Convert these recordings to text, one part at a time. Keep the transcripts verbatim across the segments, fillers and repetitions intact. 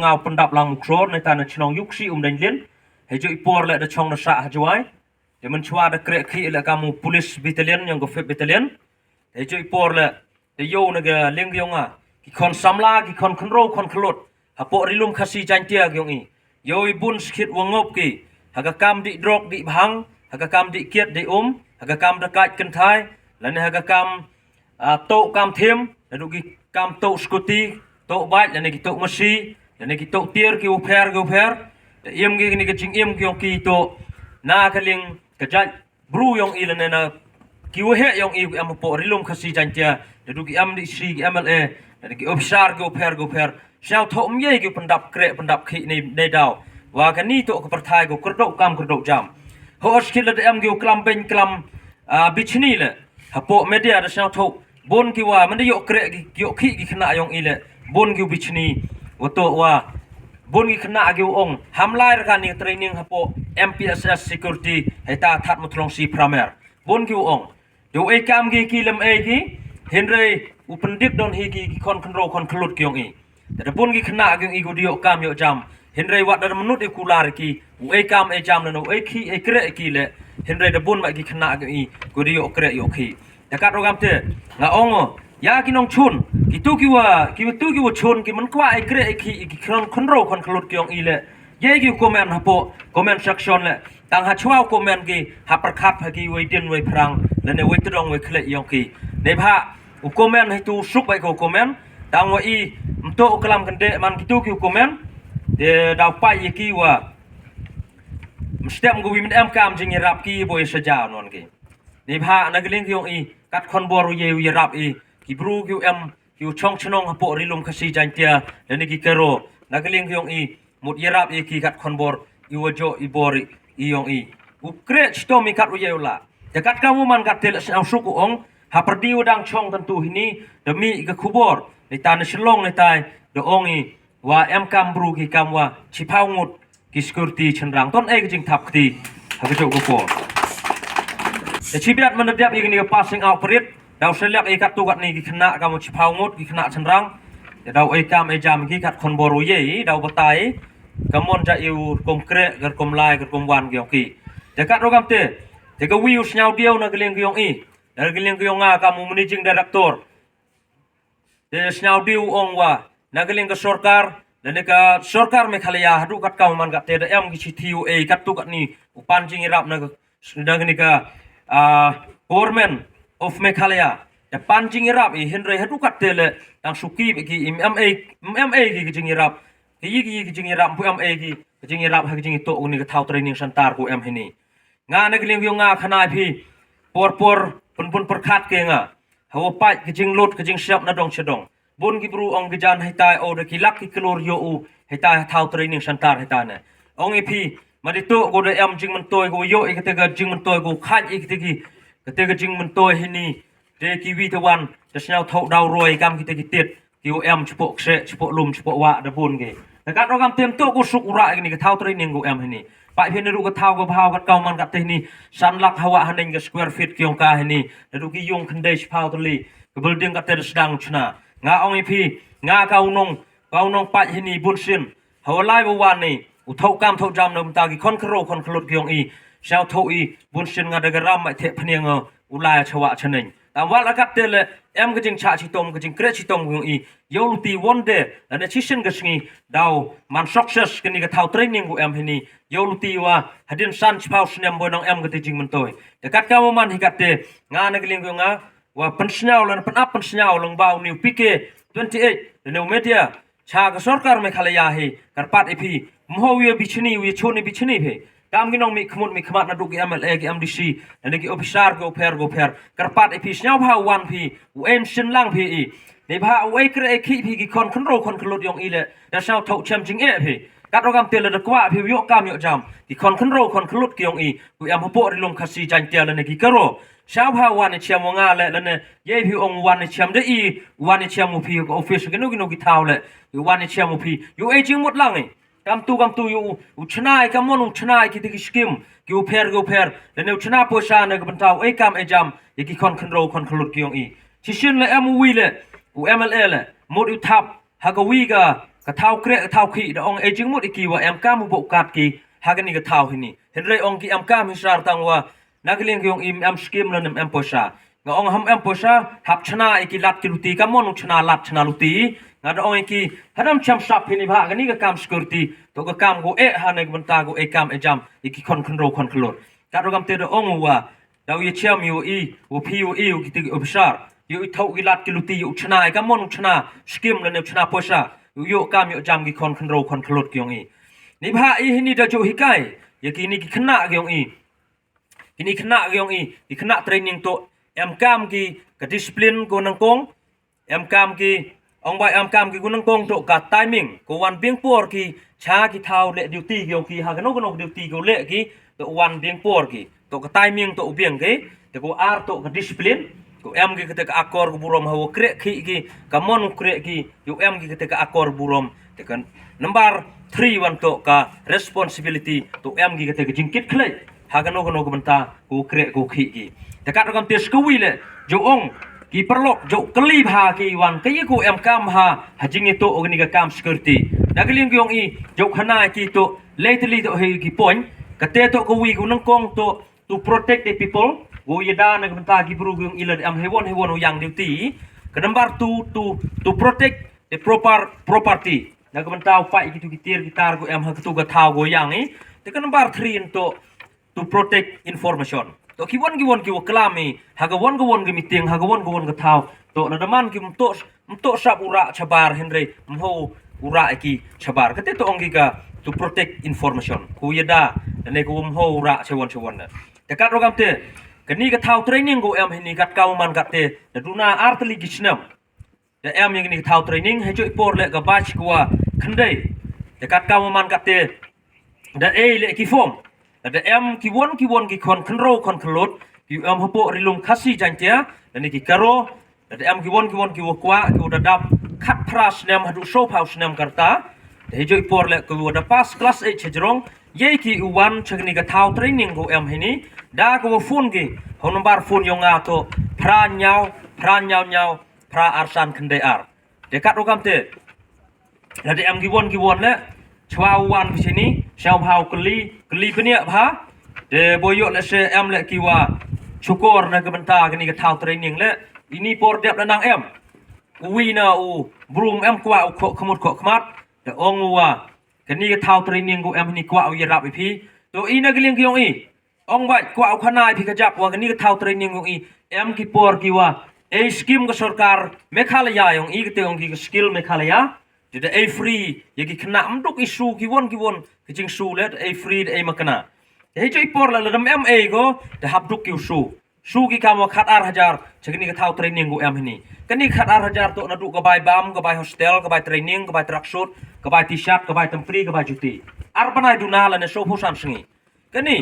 Nga u pyndap lang u khror, neta na chnong Yuksi Umdaiñlin. Hei ju i por le da chong na sa ha Jowai. Te mynchwa da krek ki le kam u police battalion, yong ko fifth battalion. Hei ju i por le, te yo na ga ling yong a. Ki khon samla, ki khon khynro, khon khlut. Hapoh ri lum Khasi Jaiñtia yong i. Yo i bun skit wa ngop ki. Ha ka kam di drok di bhang. Ha ka kam di kiat di um. Ha ka kam da kait kynthai. Lane ha ka kam ah, toh kam thim, naduh ki kam toh skuti, toh bike, lane ki toh masi, lane ki toh tiar, ki u pher, ki u pher. Te im ki ni ka jingim ki yong ki toh, na ka ling ka jait bru yong i lane na ki u heh yong i em hapoh ri lum Khasi Jaiñtia, naduh ki M D C, ki M L A, lane ki officer, ki u pher, ki u pher. Sñiaw thoh mye ki pyndap krek, pyndap khih ni, ni daw. Wa ka ni toh ka pyrthai ko kyrdoh kam kyrdoh jam. Ho skit le da em ki u klam beng klam, ah, bichni le. Hapoh media da sñiaw thoh. Bun ki wa, mynda yoh krek ki, yoh khih ki khynnah yong i le. Bun ki u bichni. Wa toh wa. Bun ki khynnah ki u ong. Ham lai ra ka ni training hapoh M P S S security. Hei ta that muthlong si pramer. Bun ki u ong. Te u ei kam ki ki lem ei ki, hynrei u pyndip don hi ki, ki khon khynro khon khlut ki yong i. Te da bun ki khynnah ki yong i ko di yoh kam yoh jam. Hynrei wat da mynut i kular ki, u ei kam ei jam na u ei ki, ei krek ki le. Hynrei da bun ma ki khynnah ki yong i, ko di yoh krek yoh ki. Te kat rogam te, nga ong o, ya ki nongchun, ki tu ki wa, ki tu ki wa chun, ki mynkwah ei krek ei ki, ki khon khynro khon khlut ki yong i le. Ye ki comment hapoh comment section le. Tang ha chwa comment ki ha pyrkhat ha ki wei din wei phrang lane wei tdong wei khlek yong ki. Neibhah u comment hi tu suk bai ko comment. Tang wa i mto u klam kende man ki tu ki u comment. Te daw pai ye ki wa. Mstem ko wi min em kam jing yarap ki boi saja non ki. Neibhah na gling ki yong i kat khon bor u ye u yarap i. Ki bru ki u em ki u chong chnong hapoh ri lum Khasi Jaiñtia lane ki kero. Na gling ki yong i. Mut yarap i ki kat khon bor, i wa jo i bor i, i yong i. U krek chitom i kat u ye u la. Te kat ka mu man kat te le sñiaw suk u ong, ha pyrdi u dang chong tantu hini, da mi ka khubor, ni ta na Shillong ni tai, da ong i, wa em kam bru ki kam wa, chiphaw ngut, ki security chynrang, ton ei ka jingthap kti, ha ka jok ka por. Te chibiat man da dep i ni ka passing out parade, Daw selek i kat tu kat ni ki khynnah ka mo chiphaw ngut ki khynnah chynrang. Te daw ei kam ei jam ki kat khon bor u ye i, daw batai. Ka mon ja i u kum krek, ka kum lai, ka kum wan ki yong ki. Te kat rogam te. Te ka wi u sñiaw diaw na ka liang ki yong i. Na ka liang ki yong nga ka mo managing director. Te sñiaw diaw ong wa. Na ka liang ka sorkar. Na ni ka sorkar Meghalaya. Hadu kat ka man kat te da em ki chithi u ei kat tu kat ni. U pan jingirap na ka na kani ka, ah, Government of Meghalaya. Da pan jingirap i hynrei hadu kat te le tang suki bad ki M M A, M M A ki, ki jingirap. Ki yi ki, ki jingirap, pu M A ki, ki jingirap ha ki jingitoh ni ka thaw training center ko em hini. Nga na ka liang yong nga khana phi, por por, pun pun pyrkhat ke nga. Hawa pait ka jinglut, ka jingsiap na dong sha dong. Bun ki bru ong ki jan haitai o da ki lak ki klur yo u haitai ha thaw training center haitai ne. Ong i phi, ma di tu ko da em jingmyntoi ko yo i kata ka jingmyntoi ko khaj i kata ki, kata ka jingmyntoi hini. Te ki wi te wan, te sñiaw thaw daw roi kam kita ki tit, ki u em chipok kse, chipok lum, chipok wa da bun ki. Te kat rogam tem tu ko suk u ra i ni ka thaw training ko em hini. Pait phi ne ru ka thaw ka bhaw kat kau man kat te hini, san lak hawa haneng ka square feet ki ong ka hini. Da du ki yung khyndai chiphaw tali, ka building kat te da sdang chna. Nga ong i phi, nga ka u nong, ka u nong pait hini bun sin. Hawa lai ba wan ni, u thaw kam thaw jam na mynta ki khon khro khon khlut ki yong i. Sñiaw thaw i, bun sin nga da ka ram mai thep phniang u lai chawa chaneng. Tam wal akat te le, em ka jingcha chitom, ka jingkre chitom ki yong i. Yow luti won de, la ne chishin ka sngi, daw, man success kani ka thaw training ko em hini. Yow luti wa, hadin san chiphaw snem boi nong em ka te jingmyntoi. Te kat ka mo man hi kat te, nga na ka liang ko nga, wa pynsñiaw lan pynap pynsñiaw lang ba u ni u P K twenty-eight, la ne u media, cha ka sorkar Meghalaya hi, kyrpad i phi, mho wi bichni, wi chuni bichni phi. Kam ki nong mi khmut mi khmat na du ki M L A ki M D C, na ki officer ki opher ki opher. Kyrpad i phi sñiaw bha wan phi, u em shin lang phi i. Ni bha u ei kre ei khi phi ki khon khynro khon khlut yong i le, da sñiaw thaw chem jing e phi. Kat rogam te le da kwah phi u yoh kam yoh jam. Ki khon khynro khon khlut ki yong i, u em hapoh ri lum Khasi Jaiñtia le ne ki karo. Sñiaw bha wan i chiam wa nga le, le ne, ye phi ong wan i chiam de i, wan i chiam u phi ka office ki no ki no ki thaw le, u wan i chiam u phi, u ei jingmut lang i. Kam tu, kam tu, u, u chna i, kam mon u chna i, ki te ki skim, ki u pher, ki u pher, le ne u chna poisa ne ka bynta u ei kam ei jam, i ki khon khynro khon khlut ki yong i. Chishin le em u wi le, u M L A le, mut u thap, ha ka wi ka, ka thaw kreh ka thaw khih, da ong e jingmut ïa ki wa em kam u buh kat ki ha kani ka thaw hini. Hynrei ong ki em kam hi sar tang wa na ka liang ka ïong i em skim lane em poisa. Nga ong ham em poisa, hap chna ïa ki lad ki luti, ka mon u chna lad chna luti. Nga da ong ïa ki, hadam cham sap hini bha kani ka kam security, to ka kam ko e ha ne ka bynta ko e kam e jam ïa ki khon khynro khon khlot. Ka ro kam te da ong u wa da u ïa chiam ïa u i, u phi u i, u ki ti u bishar, ïa u i thaw ki lad ki luti, ïa u chna ïa ka mon u chna skim lane u chna poisa, ïa u ïoh kam ïa u jam ki khon khynro khon khlot ki ïong i. Ni bha i hini da ju hikai ïa kini ki khynnah ki ïong i. Kini khynnah ki ïong i, ki khynnah training to em kam ki ka discipline ko nangkong, em kam ki, ong bai em kam ki ko nangkong to ka timing, ko wan biang por ki cha ki thaw leh duty ki ïong ki ha kano kano duty ko leh ki, to wan biang por ki, to ka timing to u biang ki, te ko ar to ka discipline, ko em ki kata ka akor ko burom ha wa kreh ki ki, ka mon u kreh ki, ïa u em ki kata ka akor burom, te ka number three wan to ka responsibility, to em ki kata ka jingkit khlei ha kano kano ka bynta ko kreh ko khih ki. Te kat ro kam te ska wi le ju ong ki paralok ju kylli bha ki wan ka ïa ko em kam ha ha jingïatoh kani ka kam security. Na ka liang ki ïong i ju khana ki to lei tylli to hei ki point. Kate to ka wi ko nangkong to to protect the people. Ko ïada na ka bynta ki bru ki ïong i la em hei won hei won u yang duty. Ka number two to to protect the proper property. Na ka bynta u pai ki tu ki tiar ki tar ko em ha ka tu ka thaw ko yang i. Te ka number three to to protect information. To ki won ki won ki wa klam i ha ka won ka won ka meeting, ha ka won ka won ka thaw. To na daman ki mto mto sap u rah chabar hynrei mho u rah ki chabar. Kate to ong ki ka to protect information. Ko ïada ne ko mho u rah chawon chawon na. Te kat ro kam te kani ka thaw training ko em hini kat ka man kat te da duna ar tylli ki snem. Da em ïa kani ka thaw training hei ju i por le ka batch ko wa khyndai. Te kat ka man kat te da ei le ki form. Da em ki won ki won ki khon khynro khon khlot ki em hapoh Ri Lum Khasi Jaiñtia lane ki Garo. Da em ki won ki won ki wa kwah ki wa da dap khatphra snem haduh sawphew snem ka rta. Da hei ju i por le ki wa da pass class eight sha jrong ïa ki u wan cha kani ka thaw training ko em hini. Da ko wa phone ki ha u number phone ïong nga to phra ñiaw phra ñiaw ñiaw phra ar san khyndai ar. Te kat ro kam te la te em ki won ki won le chwa u wan ki sini sha u bha u kylli kylli pynïa bha. Te bo ïoh le se em le ki wa chukor na ka bynta kani ka thaw training le ini por dep da nang em. U wi na u brum em kwah u khoh khmut khoh khmat. Te ong u wa kani ka thaw training ko em hini kwah u ïarap i phi. To i na ka liang ki ïong i. Ong bait kwah u khana i phi ka jap wa kani ka thaw training ïong i em ki por ki wa ei skim ka sorkar Meghalaya ïong i kate ong ki ka skill Meghalaya. Te da ei free ïa ki khynnah mduk i su ki won ki won ki jingsu le da ei free da ei makna. Te hei ju i por la la dam em ei ko da hap duk ki u su. Su ki kam wa khat ar hajar cha kani ka thaw training ko em hini. Kani khat ar hajar to na duk ka bai bam ka bai hostel ka bai training ka bai tracksuit ka bai t-shirt ka bai tampri ka bai juti. Ar bnai duna lane sawphew san sngi. Kani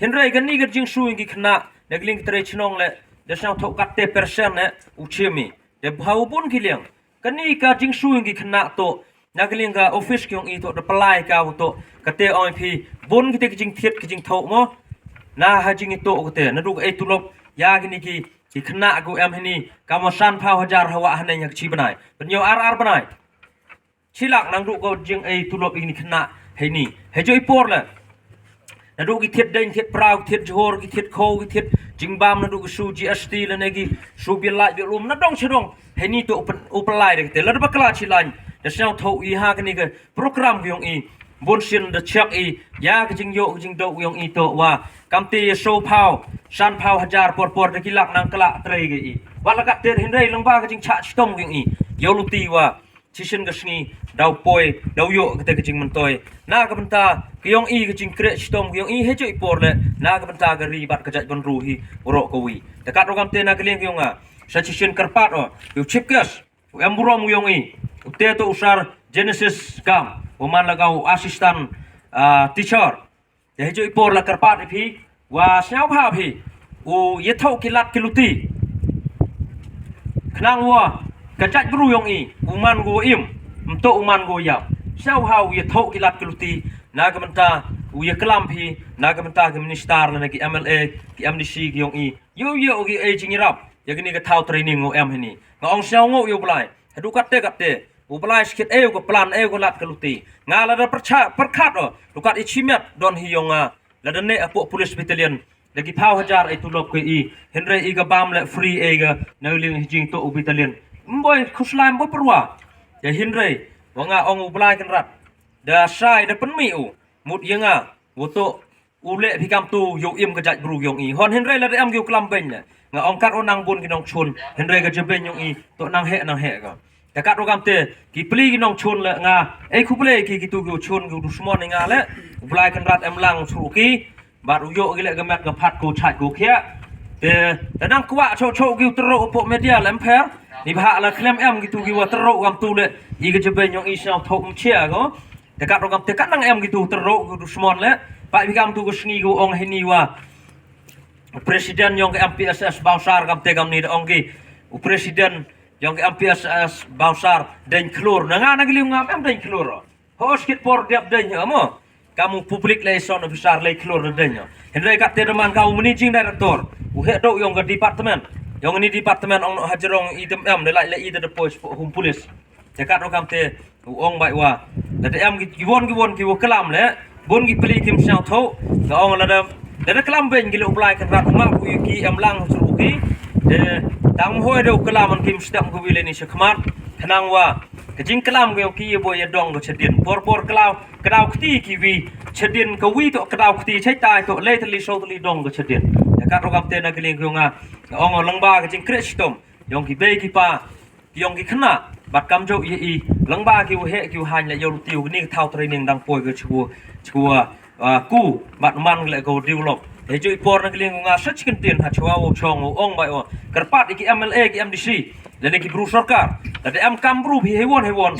hynrei kani ka jingsu ïa ki khynnah na ka liang ki trei chnong le da sñiaw thoh kat te percent ne u chim i. Da bha u bun ki liang kani ka jingsu ïa ki khynnah to na ka liang ka office ki ong i to da pynlai ka u to kate ong i phi bun kite ki jingthied ki jingthoh mo. Na ha jingïatoh kate na duk ei tulop ïa kini ki ki khynnah ko em hini ka mo san phaw hajar hawa haneng ha ka chi bnai. Pynñiaw ar ar bnai. Chi lak nang duk ko jing ei tulop ini khynnah heini. Hei joi por le. Na duk ki thied deng thied prau ki thied jhor ki thied kho ki thied jingbam na duk ki su G S T le ne ki su bill light bill um na dong chi dong. Heini to u pynlai de kite la da bakla chi lain. Da sñiaw tho i ha kani ka program ki yong i. Bun sien da chak i ya ka jingyoh ka jingdoh ki yong i to wa. Kam te ya so phaw san phaw hajar por por da ki lak nang kala trei ki i. Wa la kat te hynrei lang ba ka jingchah chitom ki yong i. Yow luti wa. Chisien ka sngi daw poi daw yoh kata ka jingmyntoi na ka bynta ka yong i ka jingkreh chitom ka yong i hei joi por le na ka bynta ka ri bad ka jait bynru hi. Roh ka wi ta kat rokam te na ka liang ka yong a sa chisien kyrpad o yow chip kes u em burom u yong i u te to u sar Genesis kam u man la ka u assistant teacher. Te hei joi por la kyrpad i phi wa sñiaw bha phi u yathoh ki lad ki luti. Khnang wa ka jait bru yong i u man go im mto u man go yap. Sñiaw bha u yathoh ki lad ki luti na ka bynta u yaklam phi na ka bynta ki minister na ki M L A ki M D C ki yong i. Yow yow ki ei jingyarap ya kini ka thaw training u em hini nga ong sñiaw ngo yow blai. Hadu katte katte U Blai skit ei u ka plan ei u ka lad ka luti. Nga lada pyrcha pyrkhat o, rukat i chimet don hi yong nga. Lada ne apo police battalion da ki phaw hajar ei tulop ke i. Hynrei i ka bam le free ei ga na liang hi jing to u battalion. Mboi khuslai mbo perwa. Ya hynrei wa nga ong U Blai Kynrad da sai da pynmi u mut ya nga wa to u leh phi kam tu yow im ka jait bru yong i. Hon hynrei lada em ki u klam beiñ ne nga ong kat u nang bun ki nongchun hynrei ka jabeiñ yong i to nang heh nang heh ka. Te kat u kam te ki pli ki nongchun le nga ei khublei ki ki tu ki u chun ki u dusmon i nga le U Blai Kynrad em lang sru ki. Bad u yoh ki le ka met ka phat ko chait ko khia. Te da nang kwah cho cho ki u tro po media le em pher. Ni bha la klem em ki tu ki wa tro kam tu le i ka jabeiñ yong i sngewthuh um chia ko. Te kat rokam te kat nang em ki tu tyrro ki dusmon le. Pat bi kam tu ka sngi ka ong hini wa u president yong ka M P S S Bawsar kam te kam ni da ong ki u president yong ka M P S S Bawsar deng khlur na nga na ki liu ngam em deng khlur. Ho skit por diap deng mo kam u public liaison officer le khlur na deng. Hynrei kat te da man ka u managing director u heh do yong ka department yong ni department ong no hajrong i tem em le lai le i da post home police. Te kat rokam te u ong bai wa da te em ki won ki won ki wa klam le bun ki pli kim sngewthuh. Nga ong la da da klam beiñ ki le U Blai Kynrad u ma u ki em lang sru ki. Te tang hoi da u klam an kim stem ku wi le ni shakmat. Khnang wa ka jingklam ki ki ya bo ya dong ka chadin por por klaw kdaw kti ki wi chadin ka wi to kdaw kti chai tai to le tali so tali dong ka chadin. Te kat rokam te na ki ling ki nga nga ong lang ba ka jingkre shitom yong ki bei ki pa yong ki khna bat kam jo ye i lang ba ki u he ki u han le yo lu tiu ni thaw training dang poi ke chu chu ku bat man le ko develop. He jo i por na kling nga sa chicken tin ha chwa wo chong wo ong bai o kerpat ki M L A ki M D C le ne ki bru sorkar da em kam bru hi he won he won.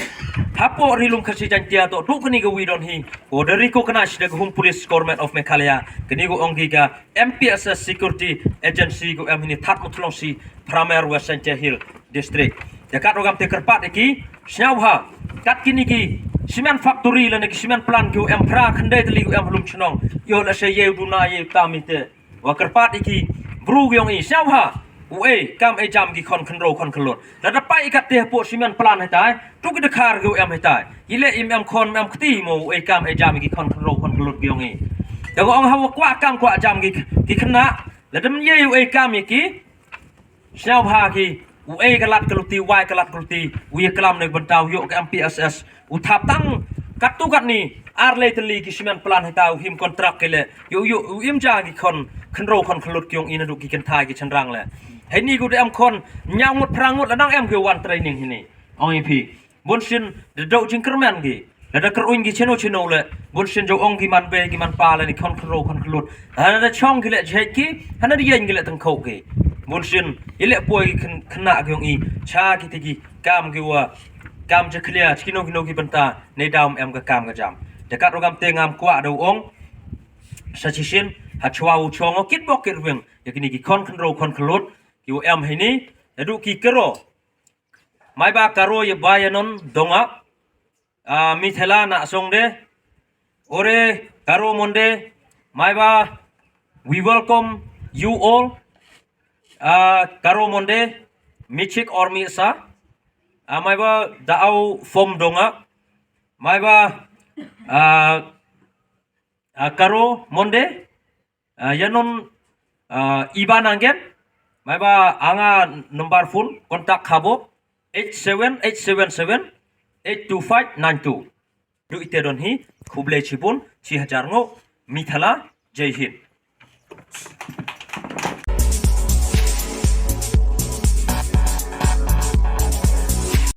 Hapo ri lum khasi jan tia to tu kani ka wi don hi ko da ri ko kana shi da home police government of Meghalaya kani ko ong ki ka M P S S security agency ko em hini that mutlong si Pramer West Jaintia Hill district. Ya kat rogam te kerpat ki sñiaw ha kat kini ki cement factory lane ki cement plant ki em phra khyndai tylli ki em hlum chnong. Yo la se ye duna ye tam ite wa kerpat ki bru yong i sñiaw ha u e kam e jam ki khon khynro khon khlot. Lada pai kat te hapoh cement plant hetai tu ki dkhar ki em hetai ile im em khon em kti mo u e kam e jam ki khon khynro khon khlot yong i. Da ko ong ha wa kwah kam kwah jam ki ki khna lada ye u e kam ki Sñiaw bha ki u e ka lad ka luti wai ka lad ka luti u ya klam ne bynta u yoh ka M P S S u thap tang kat tu kat ni ar lei tylli ki cement plant hita u him kontrak ki le yoh yoh u im ja ki khon khynro khon khlut ki ong ina du ki kynthai ki chynrang le. Hei ni ku de em khon ñiaw ngut phra ngut la dang em ki wan training hini ong i phi. Bun sien da dok jingkyrmen ki da da kyrwin ki cheno cheno le bun sien jong ong ki man be ki man pa le ni khon khro khon khlut. Hana da chong ki le jhek ki hana da yen ki le tengkho ki. Bun sien i le poi ki khna ki ong i cha ki ti ki kam ki wa kam ja khlia chkino kino ki bynta ne dam em ka kam ka jam. Da kat rogam te ngam kwah da ong sa chi sien ha chwa u chong o kit bok kit weng ya kini ki khon khro khon khlut ki wa em hini da du ki kero. Mai ba karo ya ba ya non donga. Ah, mi thela na song de. Ore karo monde. Mai ba we welcome you all. Ah, karo monde. Mi chik or mi sa. Ah, mai ba da au fom donga. Mai ba ah, ah, karo monde. Ah, yanon ah, iba nanggen mai ba anga number phone contact khabo eight seven eight seven seven eight two five nine two. Du ite don hi khublei chibun chi hajar ngo mithala jai hind.